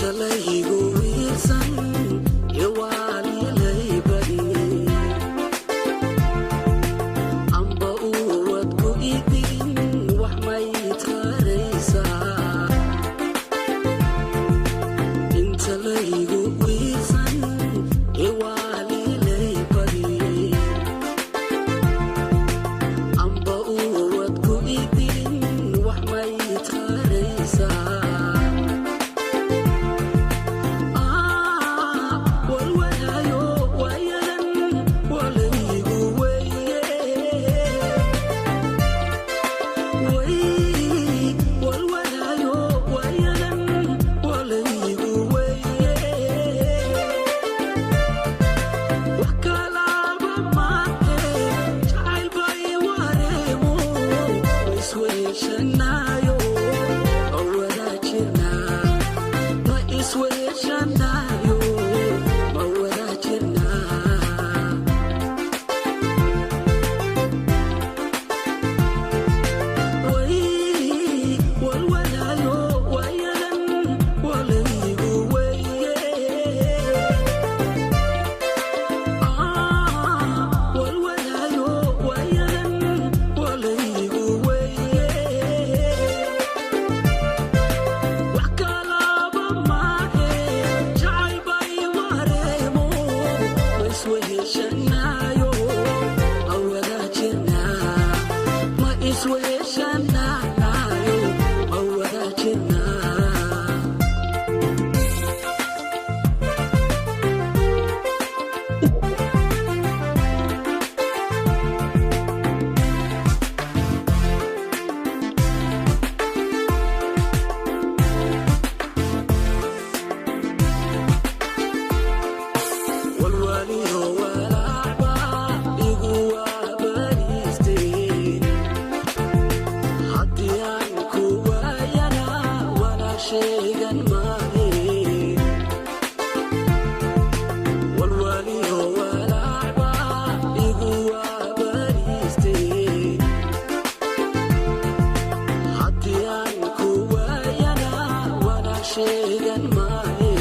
Inta laygu wiirsan iwaalilay badi amba uwad ku idin wax may taraysaa. Inta laygu wiirsan iwaalilay badi amba uwad ku idin wax may taraysaa. Walwalayo waayadan walaygu weye way walwalayo waayadan walaygu weye wax kalaba maante jacayl bay wareemo isweeshanaayo oo wada jirnaa ma isweeshanaayo ma wada jirnaa. Way walwalayo waayadan walaygu weye walwalayo waayadan walaygu weye wax kalaba maahe jacayl bay wareemo ma isweheshanaayo ma wada jirnaa ma isweheshanaayo ma wada jirnaa. Walwaliyo walaacba igu waabariistay haddii aan ku waayana wala sheegan maahe. Walwaliyo walaacba igu waabariistay haddii aan ku waayana wala sheegan maahe.